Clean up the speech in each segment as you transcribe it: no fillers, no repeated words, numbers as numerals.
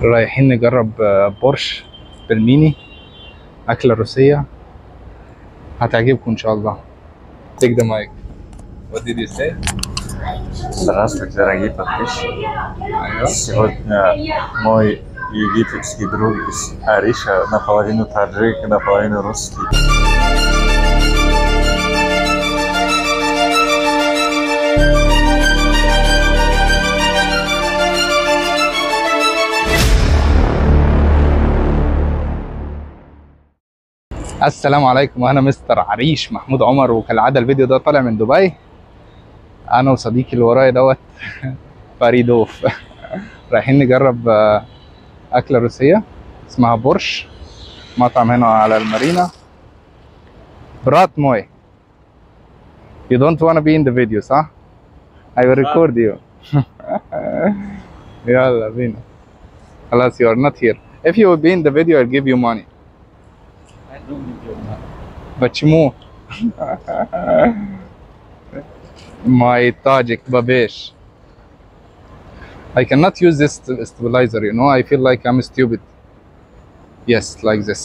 رايحين نجرب بورش بلميني، أكلة روسية هتعجبكم إن شاء الله. Take the mic. What did you say? Здравствуйте, дорогие подписчики. Сегодня мой египетский друг из Ариша, наполовину таджик, наполовину русский. السلام عليكم، وانا مستر عريش محمود عمر، وكالعادة الفيديو ده طالع من دبي، انا وصديقي اللي ورايا دوت فريدوف. رايحين نجرب اكله روسية اسمها بورش، مطعم هنا على المارينا. брат мой, you don't wanna be in the video صح؟ I will record you. يلا بينا. خلاص you are not here. If you will be in the video I'll give you money. Почему? My Tajik babish. I cannot use this stabilizer, you know. I feel like I'm stupid. Yes, like this.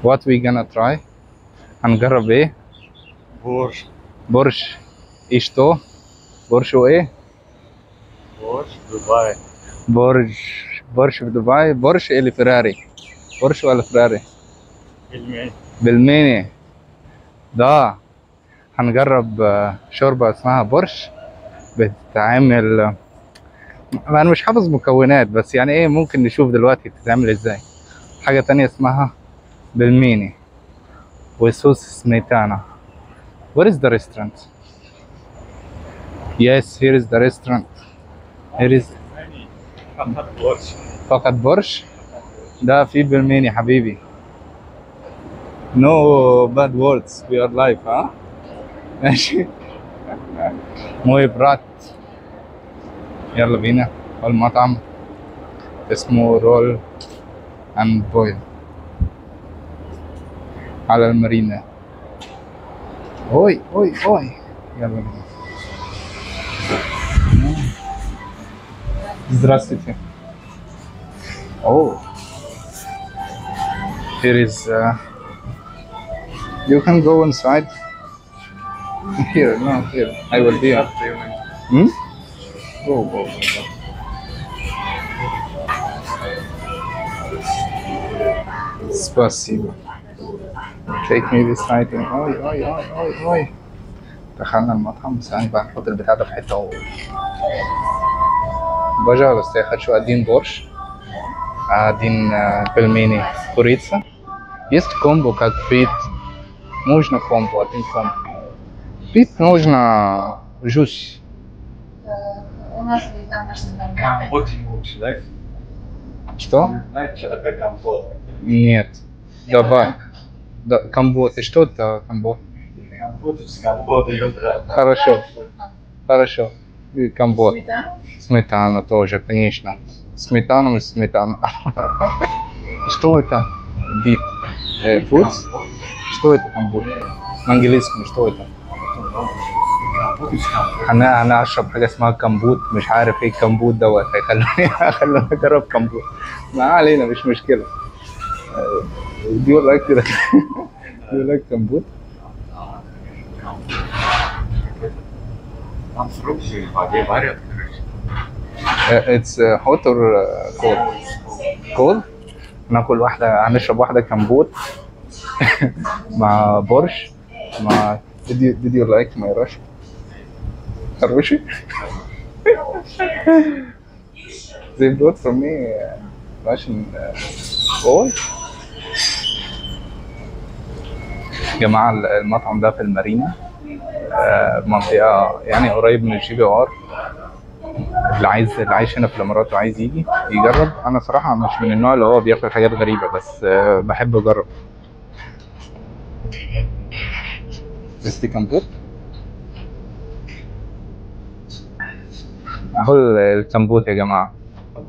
What we gonna try? هنجرب ايه؟ بورش. بورش. ايش تو؟ بورش وايه؟ بورش دبي. بورش، بورش في دبي. بورش اللي فيراري. بورش ولا فيراري؟ بلماني. بلماني ده. هنجرب شوربة اسمها بورش، بتتعمل، انا مش حافظ مكونات بس يعني ايه، ممكن نشوف دلوقتي بتتعمل ازاي. حاجة تانية اسمها بلميني وصوص سميتانا. Where is the restaurant? Yes, here is the restaurant. Here is فقط بورش. فقط بورش؟ ده في بلميني حبيبي. No bad words, we are live, ها؟ ماشي. мой брат. يلا بينا. المطعم اسمه Roll and Boil على المارينا. اوي اوي اوي، يلا بينا. Здравствуйте. Oh, here is you can go inside. Here, no, here. I will be. Hmm? Go, go, go, go. Спасибо. Take me this side. Ой, ой, ой, ой, ой. دخلنا المطعم. ثاني بقى نحط البتاع ده في حتة. Пожалуйста, я хочу один борщ, один пельмени курица. Есть комбо, как пить. Нужно комбо, один комбо. Пить нужно жусь. У нас компот лучше, да? Что? Знаете, что такое компот? Нет. Давай. Да, компот. И что это компот? Компот из компота. Хорошо. Хорошо. Компот. Сметана? Сметана тоже, конечно. Сметану и сметану. Что это? Beef. Fruits? Что это компот? На английском что это? انا اشرب حاجة اسمها كمبوت، مش عارف ايه الكمبوت دوت، هيخلوني اجرب كمبوت. ما علينا، مش مشكلة. Do you like do you like компот? Там фрукты в воде варят, короче. It's hot or cold? Cold. ناكل واحدة، هنشرب واحدة كمبوت مع بورش مع. Did you like my Russian? Хороший? They brought for me Russian all. جماعة المطعم ده في المارينا، منطقة يعني قريب من ال JBR. اللي عايز، اللي عايش هنا في الإمارات وعايز يجي يجرب. أنا صراحة مش من النوع اللي هو بياكل حاجات غريبة، بس بحب أجرب. بس دي كمبوت. اهو الكمبوت يا جماعة،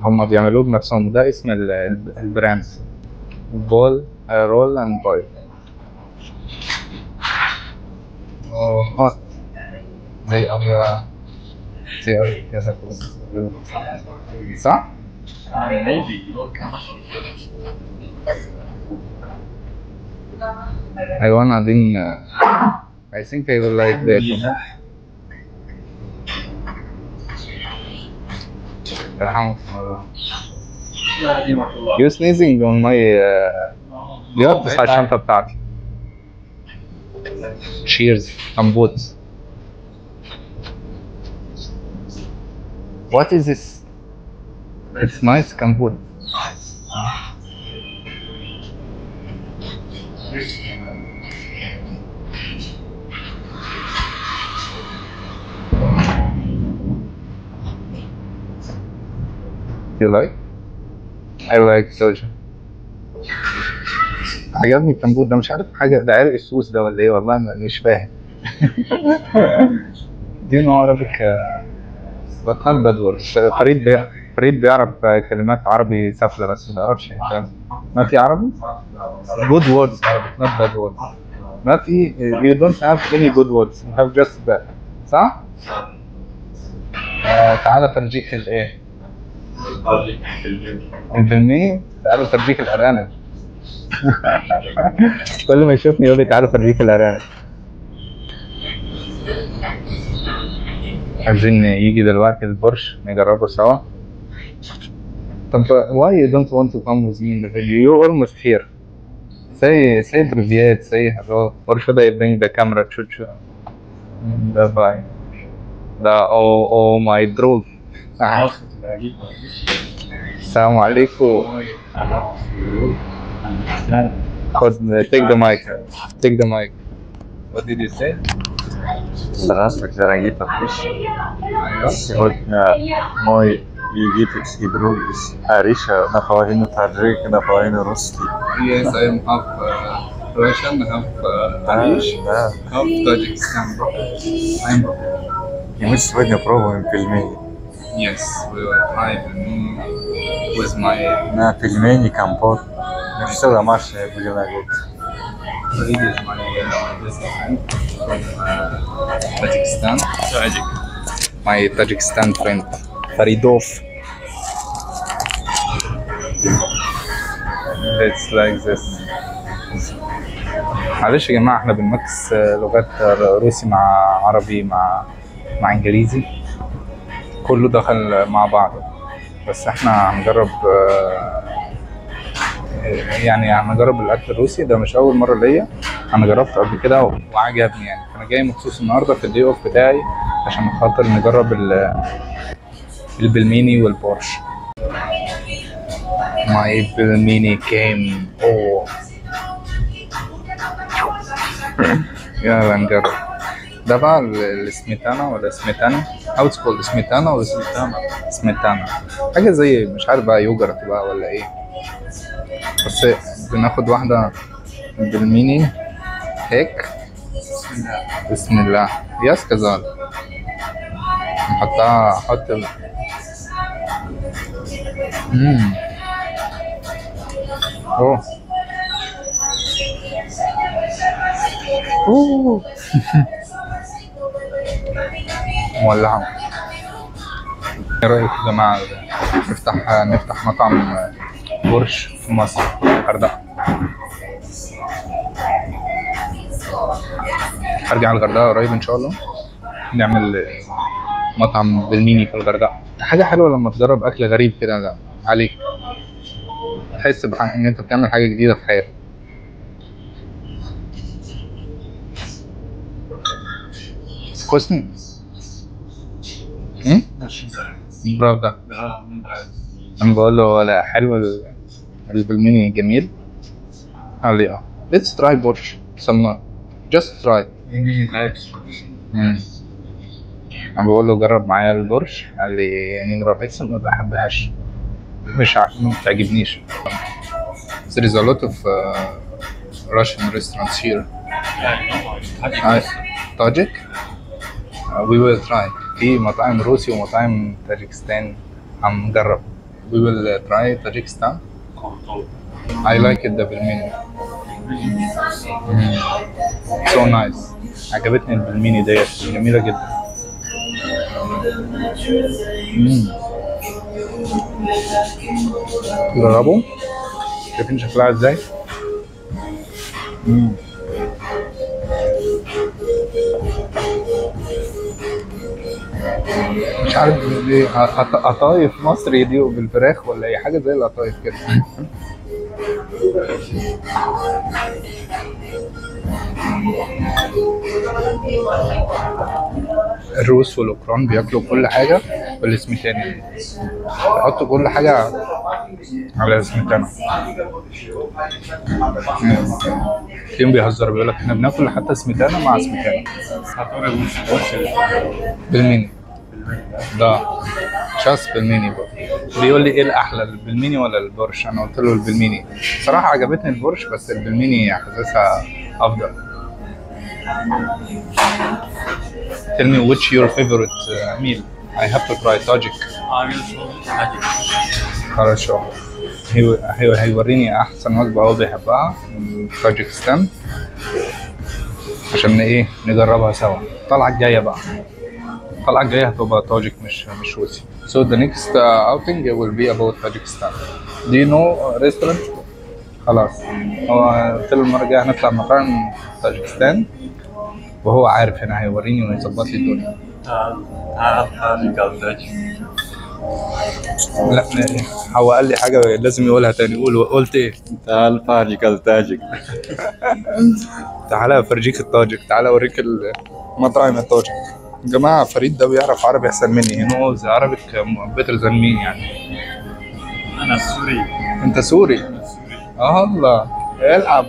هما بيعملوه بنفسهم. ده اسم ال brand، بول Roll and Boil. Oh, they are صح؟ I wanna think I think I will like that. You sneezing on my بيقطس على الشنطة بتاعتي. Cheers. Kompot. What is this? It's nice kompot. You like? I like soja. عجبني الكمبوت ده، مش عارف حاجة، ده عرق السوس ده ولا ايه؟ والله مش فاهم. Do you know Arabic? But not bad words. فريد بيعرف كلمات عربي سافلة بس ما بيعرفش. ما في عربي؟ Good words Arabic, not bad words. ما في، you don't have any good words, you have just bad. صح؟ تعالى فرجيك الايه؟ البلمي. تعالوا فرجيك الارانب. كل ما يشوفني يقول لي تعالوا فرجيك الارانب. عايزين يجي دلوقتي البرش نجربه سوا. طب why you don't want to come with me in the video? You almost here. Say привет, say hello. Or should I bring the camera? Chuchu. Bye bye. The oh my друг. السلام عليكم. خد take the mic. Take the mic. What did you say? Здравствуйте, дорогие подписчики. Сегодня мой египетский друг из Ариша, наполовину таджик, наполовину русский. Yes, I am half Russian, half Arish, half Tajikistan. I'm... И мы сегодня пробуем пельмени. Yes, we will try пельмени with my... На пельмени, компот. Ну все домашнее будем надеяться. Farid is my best friend from Tajikistan. Tajik. My Tajikistan friend, Faridov. It's like this. معلش يا جماعة، احنا بنمكس لغات روسي مع عربي مع انجليزي، كله دخل مع بعضه. بس احنا هنجرب، يعني هنجرب الاكل الروسي ده. مش اول مرة ليا، انا جربته قبل كده وعجبني يعني. فانا جاي مخصوص النهارده في ال day off بتاعي عشان خاطر نجرب البلميني والبورش. My pelmeni came. Oh. يلا نجرب. ده بقى السميتانا ولا سميتانا؟ How it's called؟ سميتانا ولا سميتانا؟ سميتانا حاجة زي مش عارف بقى يوجرت بقى ولا ايه. بس بناخد واحدة بالميني هيك. بسم الله. يا كذا نحطها، احط اوه اوه مولعة. ايه رأيكم يا جماعة نفتح مطعم برش في مصر، الغردقة؟ هرجع الغردقة قريب ان شاء الله، نعمل مطعم بالميني في الغردقة. حاجة حلوة لما تجرب اكل غريب كده عليك، تحس ان انت بتعمل حاجة جديدة في حياتك. Вкусно? Правда. انا بقول له لا حلو البلميني جميل. قال لي اه let's try borscht some just try. انا بقول له جرب معايا البورش، قال لي يعني نجرب اكسل، ما بحبهاش، مش عارف ما بتعجبنيش. There is a lot of Russian restaurants here. Tajik? We will try. في مطاعم روسي ومطاعم تاجikistan هنجرب. We will try Tajikistan. I like it the pelmeni. So nice. عجبتني البلميني ديت، جميلة جدا. جربوا، شايفين شكلها ازاي؟ مش عارف دي قطايف مصري دي بالفراخ ولا اي حاجة زي القطايف كده. الروس والاوكران بياكلوا كل حاجة بالسميتاني، بيحطوا كل حاجة على السميتانة. تلاقيهم بيهزروا بيقول لك احنا بناكل حتى سميتانة مع سميتانة. بلميني ده شاس بلميني بقى. بيقول لي ايه الاحلى، البلميني ولا البورش؟ انا قلت له البلميني. صراحة عجبتني البورش بس البلميني حاسسها افضل. Tell me which your favorite meal. I have to try Tajik. Хорошо. هيوريني احسن وجبة هو بيحبها من طاجكستان عشان ايه نجربها سوا. الطلعة الجاية بقى، الطلعة الجاية هتبقى طاجик مش روسي. So the next outing will be about Tajikistan. Do you know restaurant? خلاص هو قلت له المرة الجاية هنطلع مطاعم طاجكستان وهو عارف هنا هيوريني ويظبط لي الدنيا. لا هو قال لي حاجة لازم يقولها تاني. قول، قلت ايه؟ تعال فرجيك التاجك. تعالى افرجيك الطاجك، تعالى اوريك المطاعم الطاجك. يا جماعة فريد ده بيعرف عربي احسن مني، he knows Arabic better than me يعني. انا سوري. انت سوري؟ انا سوري. الله العب.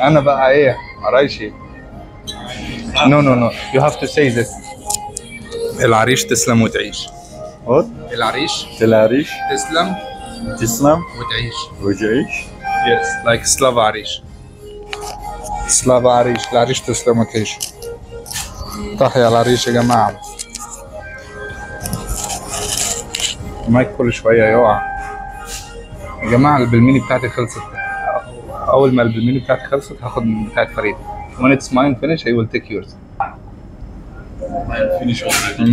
انا بقى ايه؟ عرايشي. No no no, you have to say this. العريش تسلم وتعيش. What? العريش العريش تسلم تسلم وتعيش. وتعيش. Yes, like سلافا عريش. سلافا عريش، العريش تسلم وتعيش. تحيا العريش يا جماعة. المايك كل شوية يقع. يا جماعة البلميني بتاعتي خلصت. أول ما البلميني بتاعتي خلصت هاخد من بتاعت فريد. When it's mine finish, I will take yours. Mine finish already.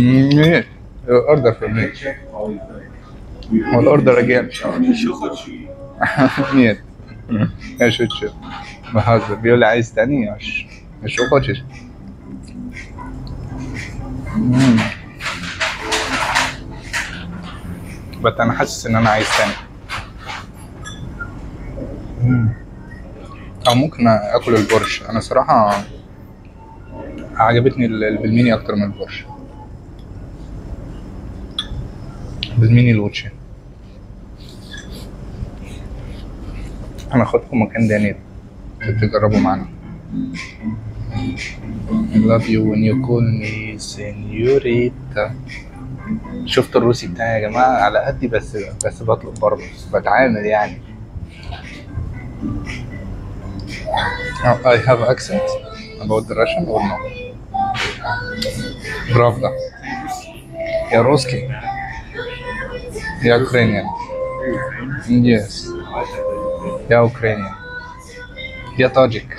Yeah. Order for me. I'll order again. Нет. Я шучу. بهزر. بيقول لي عايز تاني؟ مش хочешь. بس انا حاسس ان انا عايز تاني. او ممكن اكل البورش. انا صراحة عجبتني البلميني اكتر من البورش. بلميني лучше. انا هاخدكم مكان تاني تجربوا معانا. I love you when you call me señorita. شفت الروسي بتاعي يا جماعة على قدي، بس بطلب برضه، بتعامل يعني. I have accent about the Russian or no? Правда. Я русский. Я Ukrainian. Yes. Я Ukrainian. Я таджик.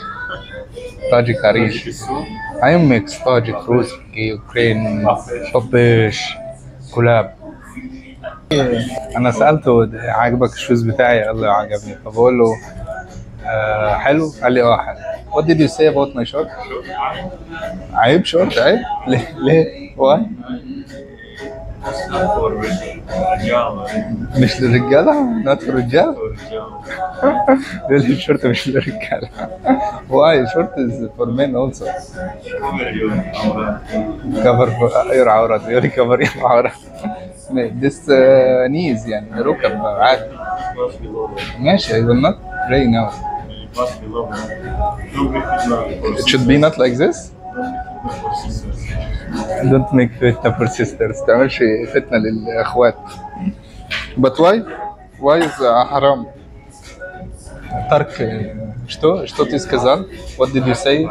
Таджик Ариш. I am mixed Tajik, Ruski, Ukraine, بابيش، كلاب. أنا سألته عاجبك ال shoes بتاعي؟ قال لي عجبني. فبقول له حلو؟ قال لي اه حلو. What did you say about my short? عيب شورت؟ عيب؟ ليه؟ ليه؟ Why? مش للرجالة؟ Not for رجالة؟ ليه الشورت مش للرجالة؟ Why? Short is for men also. Cover your عورات. بيقول لي cover your عورات. This knees يعني ركب عادي. ماشي، I will not pray now. It should be not like this. Don't make fitna for sisters. تعملش فتنة للأخوات. But why? Why is حرام؟ ترك что? Что ты сказал? What did you say?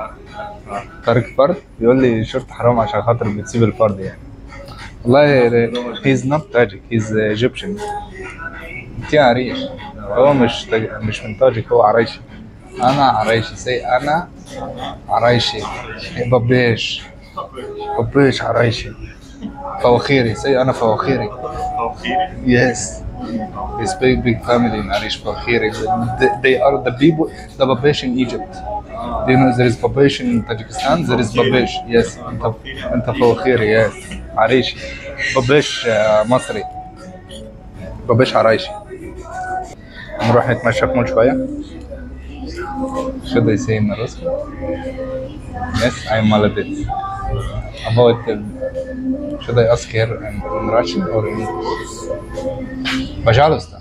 ترك فرد؟ بيقول لي شورت حرام عشان خاطر بتسيب الفرد يعني. والله he's not Tajik, he's Egyptian. انت عريش. هو مش من طاجك، هو عريشي. أنا عريشي. say أنا عريشي. بابيش. بابيش عريشي. فواخيري. Say أنا فواخيري. Yes. It's big big family in Arish Fakhiri. They are the people, the babish in Egypt. Do you know there is babish in Tajikistan? There is babish. Yes. أنت فواخيري. Yes. عريشي. بابيش مصري. بابيش عرايشي. نروح نتمشى في مول شوية. Should I say in Russian? Yes, I'm молодец. About should I ask her in Russian or in English? Пожалуйста.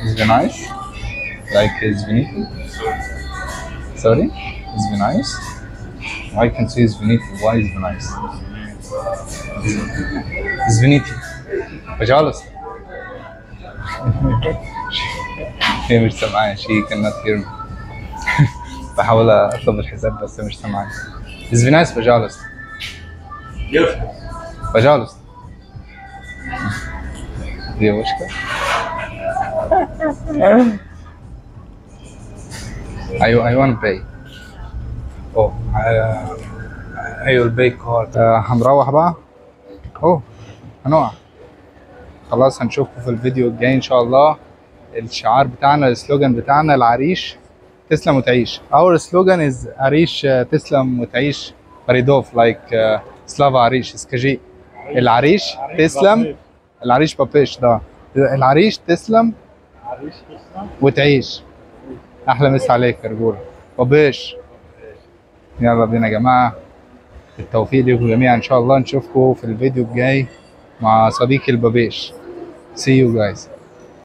Извиняюсь. Like извините. Sorry? Извиняюсь. Why can't say извините? Why извиняюсь? Извините. Пожалуйста. هي مش سامعاني. She cannot hear me. بحاول اطلب الحساب بس مش سامعاني. Извиняюсь, пожалуйста. Пожалуйста. Девушка. I want to pay. Oh, I will pay card. هنروح بقى. أوه هنقع. خلاص هنشوفكم في الفيديو الجاي إن شاء الله. الشعار بتاعنا، ال slogan بتاعنا، العريش تسلم وتعيش. Our slogan is عريش تسلم وتعيش. فريدوف like слава عريش. Скажи العريش تسلم. العريش بابيش ده. العريش تسلم وتعيش. احلى مسا عليك يا رجوله بابيش. يلا بينا يا جماعه، بالتوفيق لكم جميعا ان شاء الله. نشوفكم في الفيديو الجاي مع صديقي البابيش. See you guys.